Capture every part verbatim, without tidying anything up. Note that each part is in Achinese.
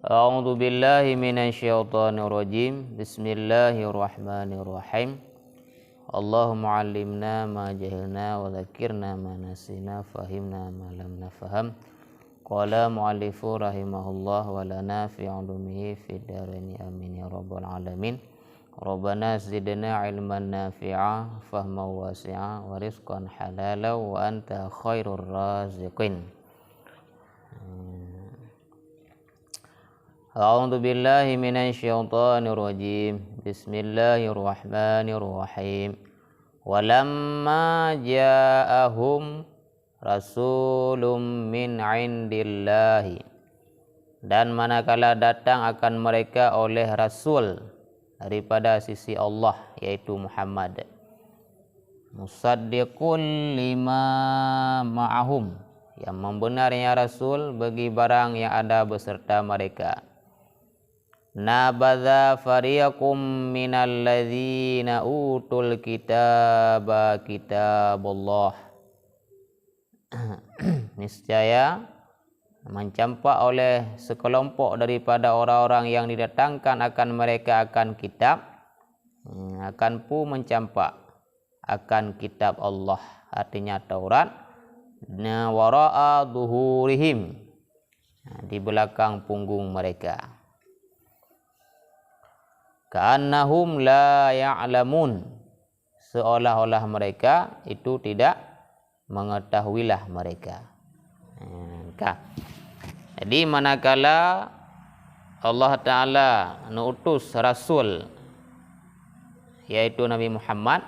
A'udzubillahi minasyaitonirrajim. Bismillahirrahmanirrahim. Allahumma 'allimna ma jahilna wa dzakirna ma nasina, fahimna ma lam nafham. Qala mu'allifu rahimahullah wa lana fi 'ulumihi fid daraini amin ya rabbal alamin. Rabbana zidna ilman nafi'a, fahman wasi'a, wa rizqan halala, wa anta khairur raziqin. A'udzubillahi minasyaitonirrajim. Bismillahirrahmanirrahim. Walamma ja'ahum rasulun min indillahi, dan manakala datang akan mereka oleh rasul daripada sisi Allah, yaitu Muhammad, musaddiqul lima ma'ahum, yang membenarnya rasul bagi barang yang ada beserta mereka. Nabadza fariqum minal ladzina utul kitaba kitaballah. Niscaya mencampak oleh sekelompok daripada orang-orang yang didatangkan akan mereka akan kitab, akan pu mencampak akan kitab Allah, artinya Taurat, na wara'a zuhurihim, di belakang punggung mereka. Ka'annahum la ya'lamun, seolah-olah mereka itu tidak mengetahuilah mereka. Ka. Jadi, manakala Allah Ta'ala neutus rasul, yaitu Nabi Muhammad,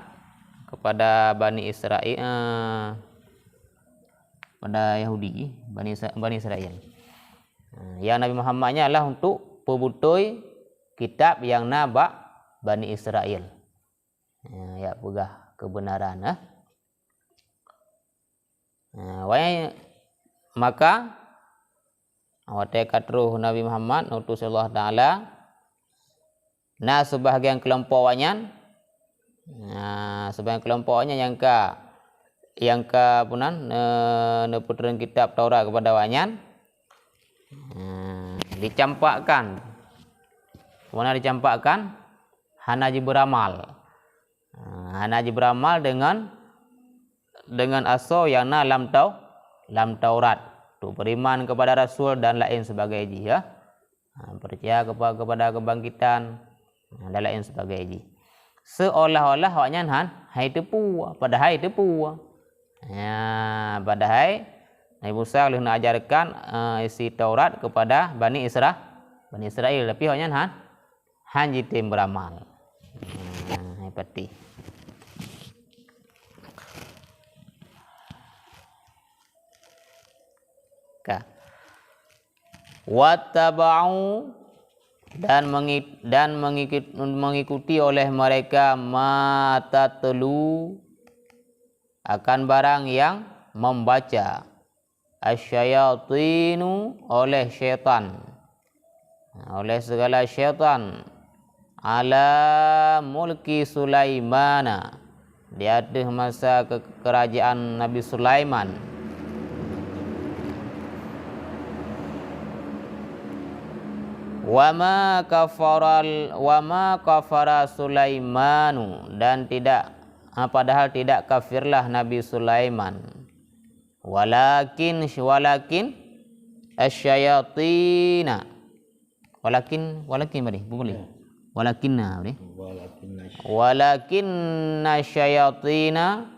kepada Bani Israel, eh, pada Yahudi, Bani Isra-, Bani Israel. Eh, ya Nabi Muhammad nyan lah untuk peubutôi kitab nyang na bak Bani Israel. Eh, ya peugah kebenaran, eh. Eh, wai, maka, watée ka troh Nabi Muhammad neutus Allah Ta'ala, na sebahagian keulompok awaknyan, na sebahagian keulompok awaknyan nyang ka, nyang ka, peue nan, ne-, neupeutrön kitab Taurat kepada awaknyan, eh, dicampakkan. Peue nan dicampakkan? Hana jibeuramal. Ah, hana jibeuramal deungon, deungon asoe nyang na lam Tau-, lam Taurat, untuk beriman kepada rasul dan laén sebagai jih, ya. Ah, percaya kepa-, kepada kebangkitan, ah, dan laén sebagai jih. Seolah-olah awaknyan han, hai teupeu, padahai teupeu. Ya, padahai Nabi Musa lheueh neuajarkan, eh, isi Taurat kepada Bani Isra-, Bani Israel, tapi awaknyan han, han jitem beuramal. Nah, hai pati. Ka. Wattaba'u, dan mengi-, dan mengikut-, mengikuti oleh mereka ma tatlu, akan barang yang membaca, asyayatinu, oleh syaitan, oleh segala syaitan, ala mulki Sulaimana, di ateueh masa ke-, keurajeuen Nabi Sulaiman. Wa ma kafaral, wa ma kafara Sulaimanu, dan tidak, ah, padahal tidak kafirlah Nabi Sulaiman. Walakin, walakin asyayatina. Walakin, walakin bari, bukan boleh. Ya. Walakinna bari. Walakinna syayatina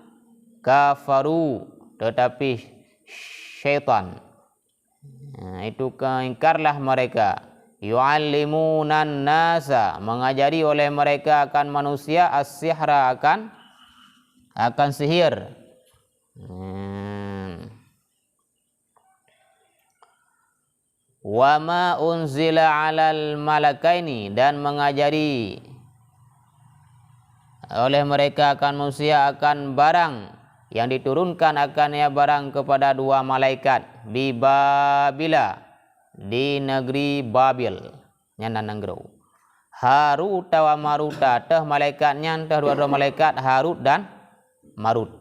kafaru, tetapi syaitan. Nah, itu keingkarlah mereka. Yu'allimunan nasa, mengajari oleh mereka akan manusia as-sihra, akan, akan sihir. Hmm. Wa ma unzila 'alal malakaini, dan mengajari oleh mereka akan manusia akan barang yang diturunkan akan ia barang kepada dua malaikat, bi Babila, di negeri Babil, nyan na nanggroe. Haruta wa Maruta, teuh malaikat nyan, teuh dua droe malaikat Harut dan Marut.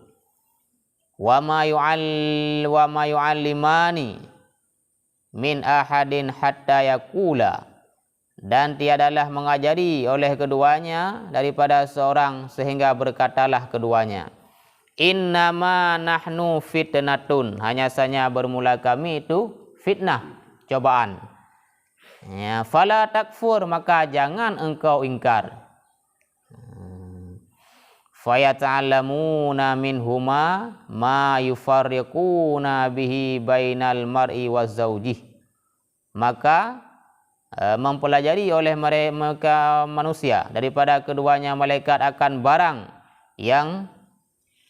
Wa ma yu'al-, wa ma yu'allimani min ahadin hatta yaqula, dan tiadalah mengajari oleh keduanya daripada seorang sehingga berkatalah keduanya, "Innama nahnu fitnatun, hanya saja bermula kami itu fitnah, cobaan. Ya, fala takfur, maka jangan engkau ingkar." Fayata'allamuna minhuma ma yufarriquna bihi bainal mar'i wa zaujih. Maka, eh, mempelajari oleh mereka manusia daripada keduanya malaikat akan barang yang,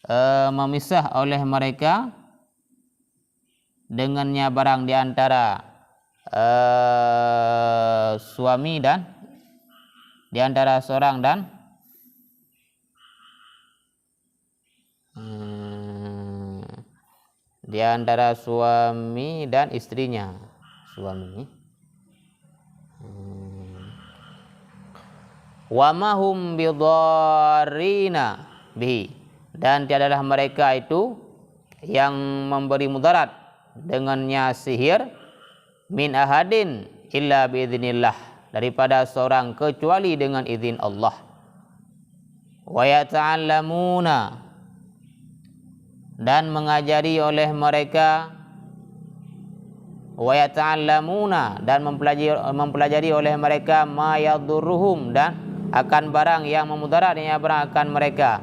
eh, memisah oleh mereka dengannya barang di antara, eh, suami dan, di antara seorang dan, hmm, di antara suami dan istrinya. Suami. Hmm. Wa ma hum bidharrina bihi, dan tiadalah mereka itu yang memberi mudarat dengannya sihir, min ahadin illa biiznillah, daripada seorang kecuali dengan izin Allah. Wa yata'allamuna, dan mengajari oleh mereka, wa yata'allamuna, dan mempelajari, mempelajari oleh mereka ma yadurruhum, dan akan barang yang memudarat, yang barang akan mereka,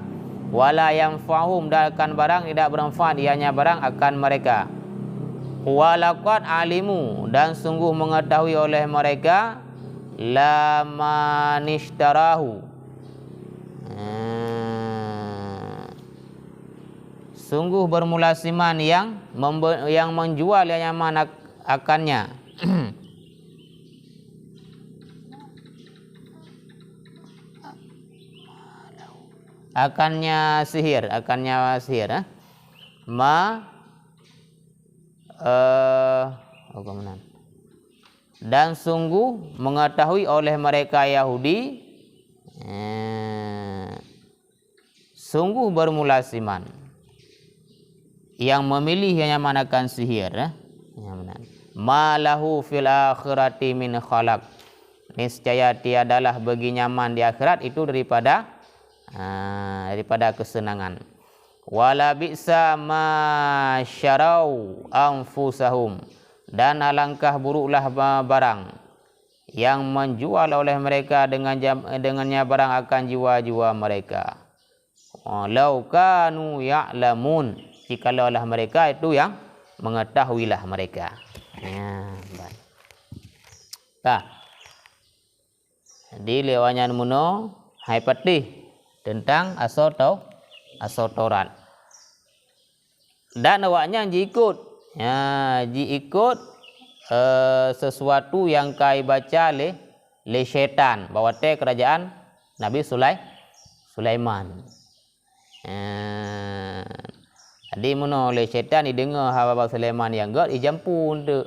wala yanfa'uhum, dan akan barang tidak bermanfaat, ianya barang akan mereka. Walaqad alimu, dan sungguh mengetahui oleh mereka, lamanishtarahu, eh, sungguh bermula siman yang membe-, yang menjual yang nyaman ak-, akannya. Akannya sihir, akannya sihir, eh. Ma, eh, apa meunan? Dan sungguh mengetahui oleh mereka Yahudi, eh, sungguh bermula siman yang memilih yang nyaman akan sihir, eh, yang meunan. Ma lahu fil akhirati min khalaq. Niscaya tiadalah bagi nyaman di akhirat itu daripada, ah, daripada kesenangan. Wala bi'sa ma syarau anfusahum. Dan alangkah buruklah ba-, barang yang menjual oleh mereka dengan jam-, dengannya barang akan jiwa-jiwa mereka. Lau kanu ya'lamun, jikalau lah mereka itu yang mengetahuilah mereka. Ya, baik. Tah. Jadi, lewat nyan meunoe, hai patéh teuntang asoe Tau-, asoe Taurat. Dan awaknyan jiikot, ya, jiikot, eh, sesuatu nyang ka ibaca lé, lé syaitan bak watée keurajeuen Nabi Sulai-, Sulaiman. Eh, jadi meunoe lé syaitan ideungoe haba-haba Sulaiman nyang gét, ijampu eunteuk.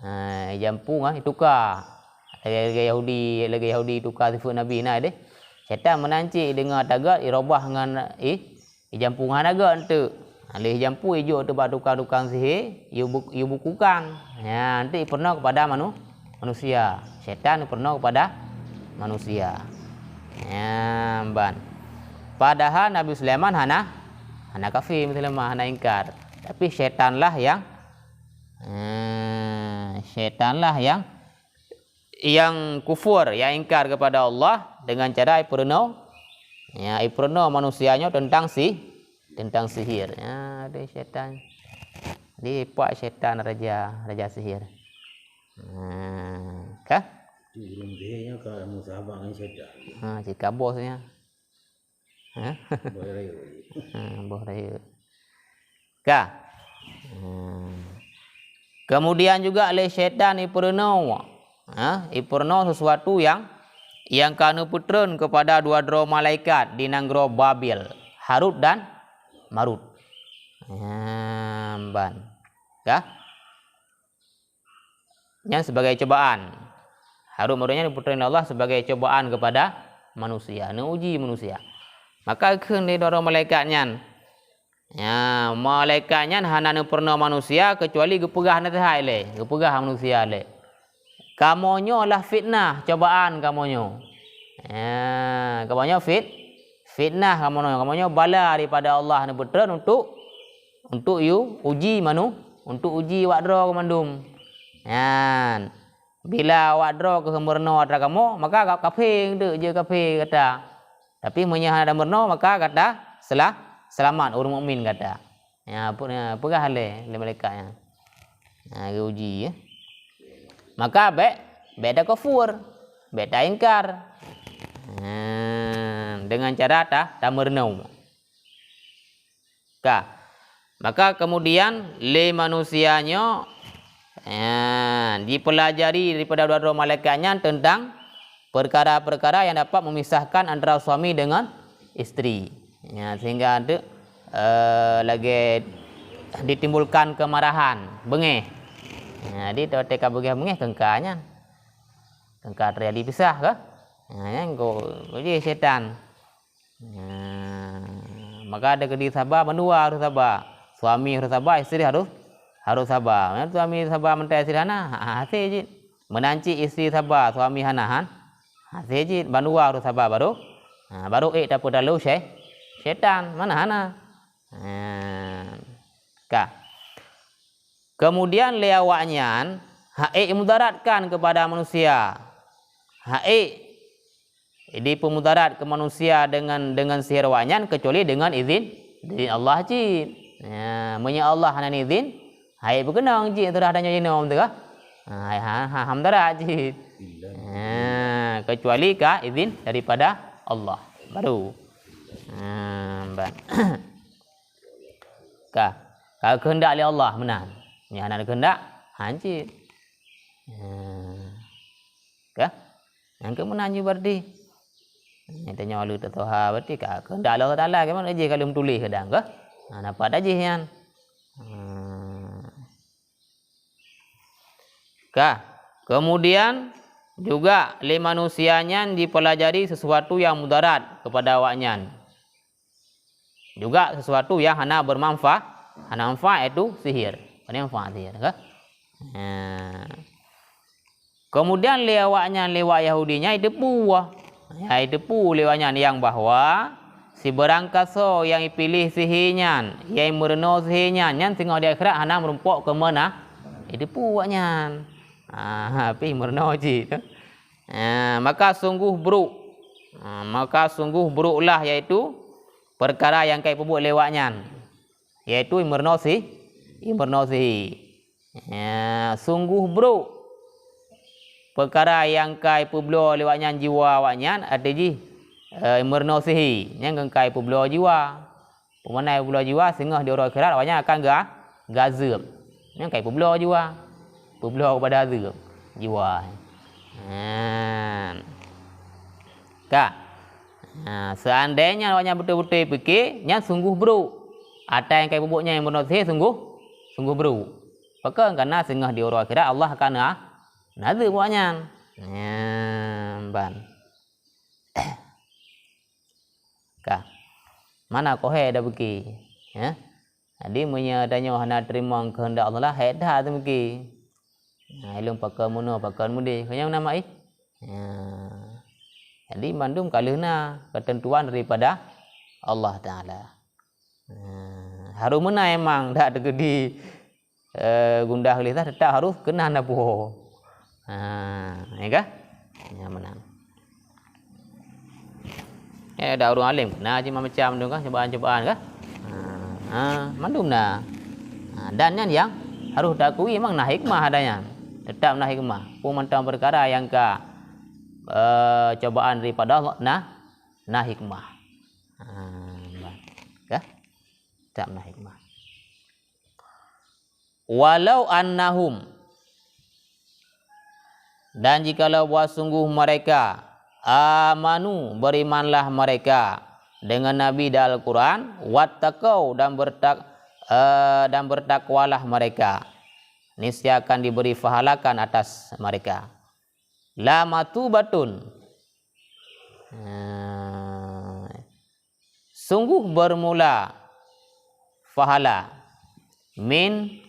Ha, ijampu ngon ituka. Lagée, lagée Yahudi, lagée Yahudi ituka sifeuet Nabi na deh. Syaitan meunan cit deungoe tagak, irobah ngon i, ijampu ngon hana gét eunteuk. Ha, lheueh ijampu ijok teuk bak tukang-tukang sihé, ibu-, ibukukan. Ya, nanti ipeurunoe kepada manu-, manusia. Syaitan ipeurunoe kepada manusia. Ya, ban. Padahal Nabi Sulaiman hana, hana kafé, Nabi Sulaiman hana ingkar. Tapi syaitanlah yang Eh, syaitanlah yang, yang kufur, yang ingkar kepada Allah dengan cara ipeurunoe, ya, ipeurunoe manusia nyoe teuntang si-, teuntang sihir. Ya, deh syaitan. Dipak syaitan raja, raja sihir. Hmm, kah? Di ureuëng sihir nyoe ka musahabah ngon syaitan. Ha, cit ka bosnya. Ha? Boh rayeuk. Ha, boh rayeuk. Ka. Hmm. Kemudian juga lé syaitan ipeurunoe, ha, ipeurunoe sesuatu yang, yang ka neupeutreun kepada dua droe malaikat di nanggroe Babil, Harut dan Marut. Ha, ban. Ka? Nyan sebagai cobaan. Harut Marut nyan dipeutreun Allah sebagai cobaan kepada manusia, neuji manusia. Maka kheun lé droe malaikat nyan, Ya, malaikat nyan hana neupeurunoe manusia keucuali geupeugah naseuhat lé, geupeugah manusia lé. Kamoe nyoe lah fitnah, cobaan kamoe nyoe. Ya, kamoe nyoe fit-, fitnah kamoe nyoe. Kamoe nyoe bala daripada Allah neupeutreun untuk, untuk yue uji manu-, untuk uji awak droe keu mandum. Nyan. Bila awak droe keuh meurunoe atra kamoe, maka ka-, kafé teuk jeuet kafé gata. Tapi meunyoe hana meurunoe, maka gata sela-, seulamat ureuëng mukmin gata. Ya, pu-, ya, peugah lé, lé malaikat nyan. Ha, geuuji, ya. Maka bék, bék takufur, bék taingkar. Ha, dengan cara ta-, tameurunoe. Ka. Maka kemudian lé manusia nyoe, ya, dipeulajari daripada dua droe malaikat nyan tentang perkara-perkara yang dapat memisahkan antara suami dengan isteri. Ya, sehingga tu, eh, lagée ditimbulkan kemarahan, beungéh. Ya, jadi watée ka beungéh-beungéh keungka nyan. Keungka terjadi pisah ke? Ya, nyan go, go jih setan. Nah, maka ada keudi saba, mandua harus saba. Suami harus saba, isteri harus, harus saba. Meunyoe suami saba mantong isteri hana, ha, ha, hasé jih. Meunan cit isteri saba, suami hana, han, hasé jih. Mandua harus saba baru, ha, baru ék tapeutalo syai-, syaitan. Mana hana. Nah, ka. Kemudian lé awaknyan ha'ék mudaratkan kepada manusia. Ha'ék dipeumudarat keu manusia dengan, dengan sihir awaknyan kecuali dengan izin, izin Allah cit. Ya, meunyoe Allah hana izin, ha'ék beukeunong cit, teudah tanyoe jinom teuh. Ha, ha, ha, ha, mudarat cit. Ya, kecuali ka izin daripada Allah. Baru. Ha, ban. Ka, ka keuheundak lé Allah meunan. Nyang hana keuheundak, han cit. Hmm. Ka? Nyang keu meunan jih berarti. Nyang tanyoe leuet tatoha berarti ka keuheundak lé Allah Taala, keuman jih ka lheueh meutuléh kadang ka? Nah, dapat dah jih nyan. Hmm. Ka. Kemudian juga lé manusia nyan dipelajari sesuatu yang mudarat kepada awaknyan. Juga sesuatu yang hana bermanfaat, hana manfaat, yaitu sihir. Hana manfaat sihir, ka? Ha. Kemudian lé awaknyan, lé awak Yahudi nyan jiteupeue. Ya, jiteupeue lé awaknyan nyang bahwa sibeurangkasoe nyang jipiléh sihé nyan, nyang meurunoe sihé nyan, nyan singoh di akhirat hana meurumpok keumeunang. Jiteupeue awaknyan. Ah, pih meurunoe cit. Ah, maka sungguh buruk. Ah, maka sungguh buruklah, yaitu peukara nyang ka jipeubuet lé awaknyan, yaitu jimeurunoe si-, jimeurunoe sihé. Ya, sungguh brok peukara nyang ka jipeubloe lé awaknyan jiwa awaknyan, até jih, eh, jimeurunoe sihé, nyan ka jipeubloe jiwa. Peue makna jipeubloe jiwa, singoh di uroe akhirat awaknyan akan ga-, geuazeueb. Nyan ka jipeubloe jiwa. Peubloe keupada azeueb jiwa. Nyan. Ka. Ha, seandainya awaknyan beutôi-beutôi pike, nyan sungguh brok. Ata nyang ka jipeubuet nyan nyang meurunoe sihé sungguh, sungguh brok. Pakon? Karena singoh di uroe akhirat Allah akan na-, neuazeueb awaknyan. Nyan ban. Ka. Mana kohe dah pike? Ya? Jadi, meunyoe tanyoe hana teurimong keuheundak Allah, hék that teumiki. Nah, ilong pakon meunoe, pakon meudeh. Keu nyang nama ih? Ya. Jadi, mandum ka lheueh na keuteuntuan daripada Allah Taala. Nah, harôh meunan emang dak teukeudi, eh, gundah lé tah, teutap harôh keunan na puho. Ha, ya kah? Nyan meunan. Eh, dak ureuëng além na cit macam-macam tu kah, cobaan-cobaan kah? Ha, ha, mandum na. Ha, dan nyan nyang harôh taakui memang na hikmah ada nyan. Teutap na hikmah. Peue mantong peukara nyang ka, eh, cobaan daripada Allah na, na hikmah. Ha, bah. Kah? Teutap na hikmah. Walau annahum, dan jikalau bahwa sungguh mereka, amanu, berimanlah mereka dengan Nabi dan Al-Quran, wattaqau, dan bertak-, eh, dan bertakwalah mereka, niscaya akan diberi pahalakan atas mereka. La matubatun. Nah, sungguh bermula pahala min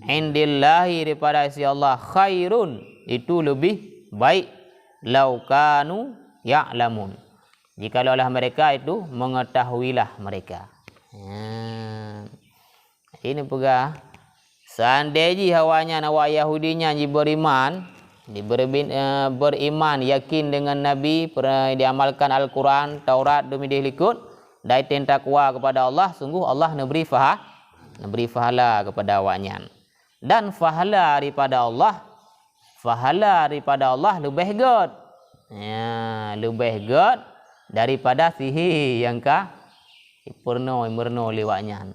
indillahi, daripada sisi Allah, khairun, itu lebih baik, laukanu ya'lamun, jikalau lah mereka itu mengetahuilah mereka. Ya. Ini peugah, seandai jih awaknyan, awak Yahudi nyan jiberiman, diberi, eh, beriman, yakin dengan Nabi, per-, diamalkan Al-Quran, Taurat, dumideh likot, dan item takwa kepada Allah, sungguh Allah neubri faha-, neubri fahala kepada awaknyan. Dan fahala daripada Allah, fahala daripada Allah leubeh gét. Ya, leubeh gét daripada sihé nyang ka ipeurunoe, meurunoe lé awaknyan.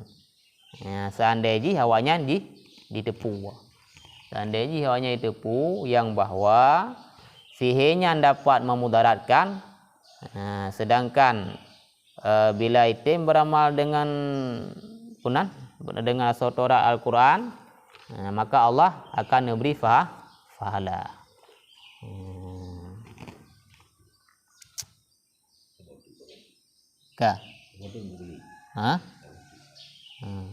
Ya, seandai jih awaknyan ji-, jiteupeue. Seandai jih awaknyan jiteupeue nyang bahwa sihé nyan dapat memudaratkan, ha, sedangkan, eh, bila item beramal dengan punan, dengan asoe Taurat Al-Quran, eh, maka Allah akan neubri fa-, fahala. Hmm. Ka? Ha? Hmm.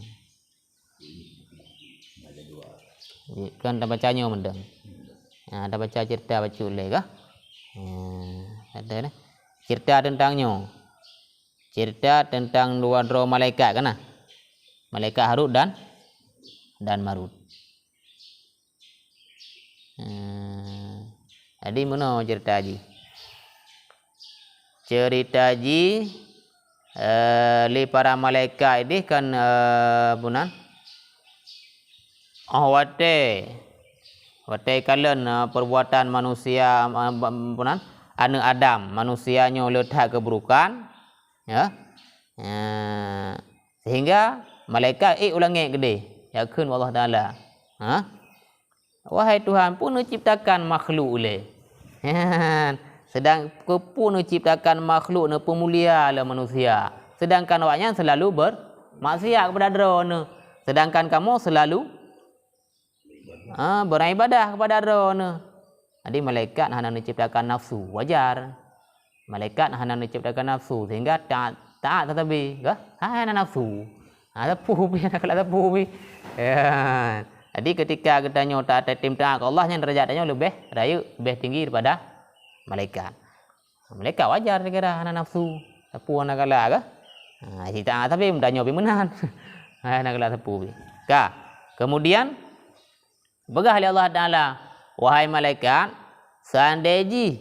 Kan tabaca nyoe mantong. Ha, tabaca cerita bacut lé kah? Ha, ada dah. Cerita tentang nyoe. Cerita tentang dua droe malaikat kan, nah? Malaikat Harut dan, dan Marut. Hmm. Jadi meunoe cerita jih. Cerita jih, eh, lé para malaikat ideh kan, eh, punan. Oh watée, watée kalon, eh, perbuatan manusia, eh, ba-, punan, aneuk Adam, manusia nyoe le that keuburukan, ya. Eh, sehingga malaikat ék u langét keudeh, yakheun bak Allah Taala. Ha? Wahai Tuhan, peue neuciptakan makhluk lé? Sedang keupeue neuciptakan makhluk neupeumulia lé manusia, sedangkan awaknyan selalu bermaksiat kepada Droeneuh, sedangkan kamoe selalu, ha, beribadah kepada Droeneuh. Jadi malaikat hana neuciptakan nafsu, wajar. Malaikat hana neuciptakan nafsu, sehingga taat, taat tatabe, kah? Hana nafsu. Ha, sapeue pi, hana galak sapeue pi. Ya. Jadi ketika geutanyoe ta-, tatem taat keu Allah, nyan derajat tanyoe leubeh rayeuk, leubeh tinggi daripada malaikat. Malaikat wajar dikira hana nafsu, sapeue hana galak kah? Ha, si taat tapi tanyoe pi meunan. Hana galak sapeue pi. Ka. Kemudian, peugah lé Allah Taala, "Wahai malaikat, seandai jih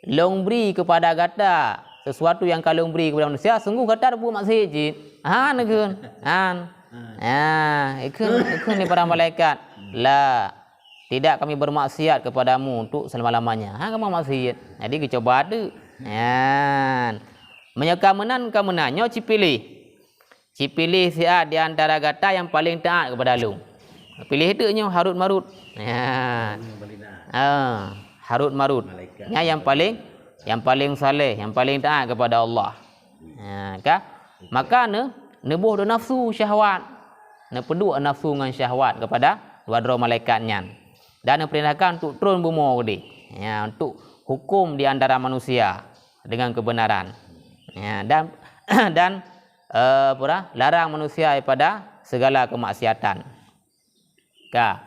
Lôn bri keupada gata sesuatu nyang ka Lôn bri keupada manusia, sunggoh gata tapeubuet maksiet cit." Han kheun, han. Nah, ikheun, ikheun lé para malaikat, "La, tidak kami bermaksiat kepadamu untuk selama-lamanya." Han kamoe maksiet. Jadi geucoba teuk. Nyan. Meunyoe ka meunan, ka meunan, nyoe cipiléh. Cipiléh siat di antara gata nyang paleng taat keupada Lôn. Piléh teuk nyoe Harut Marut. Ya. Ah, Harut Marut. Malaikat. Nyan nyang paleng, nyang paleng saleh, nyang paleng taat keupada Allah. Ha, ka? Maka ne, neuboh droe nafsu syahwat. Neupeuduek nafsu ngon syahwat keupada dua droe malaikat nyan. Dan neupeurintahkan untuk tron bumoe keudeh. Ya, untuk hukum di antara manusia dengan kebenaran. Ya, dan, dan, eh, apa dah? Larang manusia daripada segala kemaksiatan. Ka.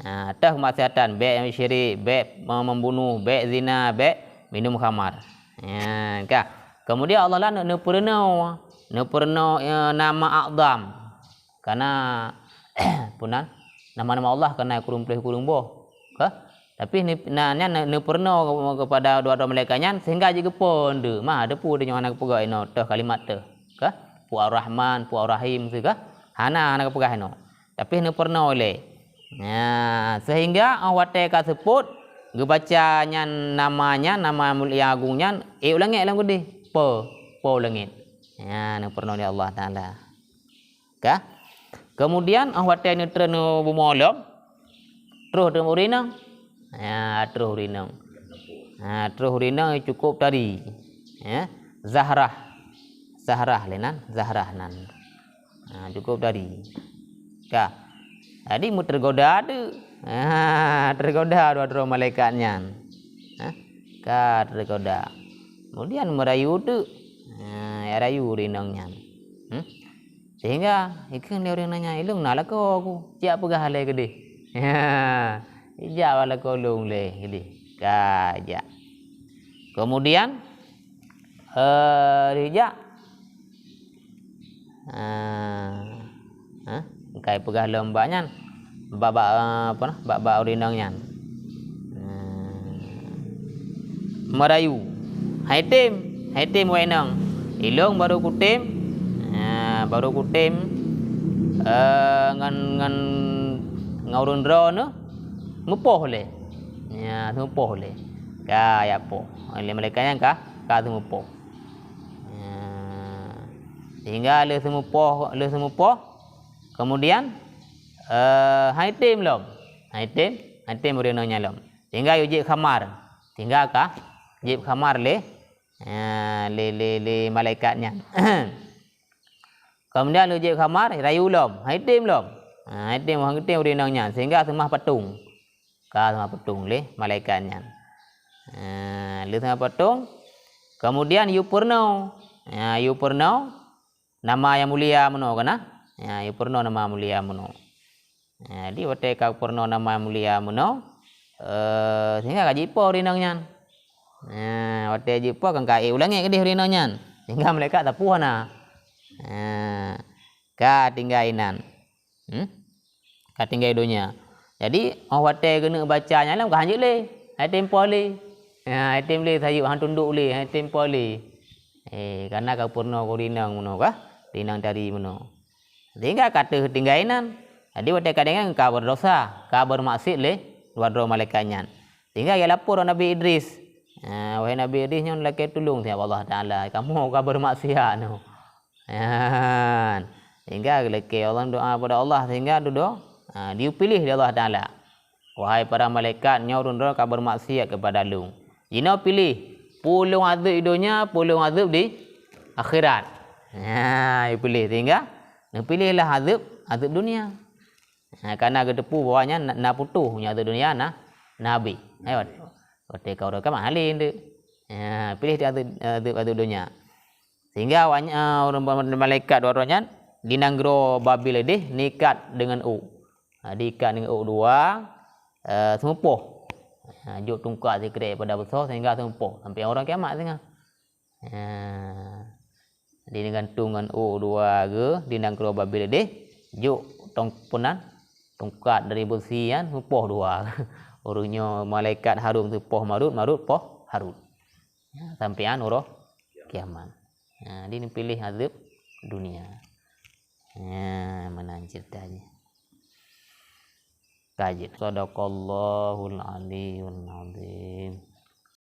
Ha, teuh kemaksiatan, bèk syirik, bèk me-, membunuh, bèk zina, bèk minum khamar. Ha, ka. Kemudian Allah Taala neupeurunoe, neupeurunoe, eh, nama a'zam. Karena, punan, nama-nama Allah keunan kureueng ploh kureueng boh. Ka? Tapi ni, na, nyan ne-, neupeurunoe keupada dua droe malaikat nyan sehingga jigeuphon deuh. Ma, teupeue tanyoe hana geupeugah inoe teuh kalimat teuh. Ka? Peue Ar-Rahman, peue Ar-Rahim, teuh ka? Hana, hana geupeugah inoe. Tapi neupeurunoe lé. Nah, sehingga 'oh watèe ka seupôt, geubaca nyan nama nyan, nama mulia agung nyan, ék u langét lom keudeh. Po, po u langét. Nyan neupeurunoe lé Allah Taala. Ka? Kemudian, 'oh watèe neutreun u bumoe lom, troh teuma u rinong. Ya, troh u rinong. Ha, troh u rinong cukôp tari. Ya, Zahrah. Zahrah lé nan, Zahrah nan. Ha, cukôp tari. Ka. Jadi meuteugoda tu. Ha, teugoda dua droe malaikat nyan. Ha? Ka teugoda. Kemudian meurayu tu. Ha, ya rayu rinong nyan. Hmm? Sehingga ikheun lé ureuëng nyan, "Ilong na lakoe ku, jak peugah lé keudeh." Ijak bak lakoe lôn lé keudeh. Ka jak. Kemudian, eh, dijak, eh, eh, kai peugah lom bak nyan, bak, bak, eh, apa nah, bak, bak ureuëng inong nyan. Eh, meurayu. "Hai tem, hai tem wahai inong. Ilong baru kutem, eh, baru kutem, eh, ngon, ngon, ngon ureuëng droeneuh mupoh lé." Ya, mupoh lé. Ka ya poh. Lé malaikat nyan ka, ka seumupoh. Ya. Sehingga lé seumupoh, lé seumupoh, kemudian, eh, hai tem lom. Hai tem, hai tem ureuëng inong nyan lom. Sehingga yue jép khamar. Sehingga ka jép khamar lé, eh, lé, lé, lé malaikat nyan. Kemudian lé jép khamar, rayu lom. Hai tem lom. Ha, hai tem, han tem ureuëng inong nyan. Sehingga seumah patong. Ka seumah patong lé malaikat nyan. Ha, lé seumah patong. Kemudian yue peurunoe. Ha, yue peurunoe nama nyang mulia meunoe ka na. Ha, yue peurunoe nama mulia meunoe. Ha, jadi watée ka peurunoe nama mulia meunoe, eh, sehingga ka jipoh ureuëng inong nyan. Ha, watée jipoh kan ka ék u langét keudeh ureuëng inong nyan. Sehingga malaikat sapeue hana. Ha, ka tinggai inan. Hmm? Ka tinggai donya. Jadi, óh watée keuneuk baca nyan lom ka han jeuet lé. Hai tem poh lé. Ha, hai tem lé sayeuep han tundok lé, hai tem poh lé. Eh, karena ka peurunoe keu ureuëng inong meunoe ka, ureuëng inong tari meunoe. Sehingga ka teuh tinggai inan. Jadi watée ka tinggai ka berdosa, ka bermaksiat lé dua droe malaikat nyan. Sehingga ia lapor Nabi Idris. Ha, "Wahai Nabi Idris, nyoe lakée tulông siat Allah Taala, kamoe ka bermaksiat nyoe." Nyan. Sehingga lakée Allah doa pada Allah sehingga dudoe, ha, dipiléh lé Allah Taala. "Wahai para malaikat, nyoe ureuëng droe ka bermaksiat kepada Lôn. Jinoe piléh, peue Lôn azeueb di donya, peue Lôn azeueb di akhirat." Ha, neupiléh sehingga neupiléh lah azeueb, azeueb dunia. Ha, karena geuteupeue bahwa nyan na, na putôh, nyan azeueb dunia na, na habéh. Hai, wat-, watée ka uroe kiamat hale ndeuk. Ha, piléh di azeueb, azeueb, azeueb dunia. Sehingga awak nyan, eh, ureuëng malaikat dua droe nyan di nanggroe Babil deh diikat deungon ôk. Ha, diikat deungon ôk dua, eh, seumupoh. Ha, jok tungkat sikrek pada beusoe sehingga seumupoh sampai uroe kiamat singoh. Ha, di gantung ngon ôk dua geuh di nanggroe Babil deh, jok tong-, peue nan, tungkat dari beusi nyan seumupoh dua. Ureuëng nyoe malaikat harôm seumupoh Marut, Marut poh Harut. Ya, sampean uroe kiamat. Nah, di neupiléh azeueb dunia. Ya, meunan ceritanya. Kaji. Sadaqallahul aliyul azim.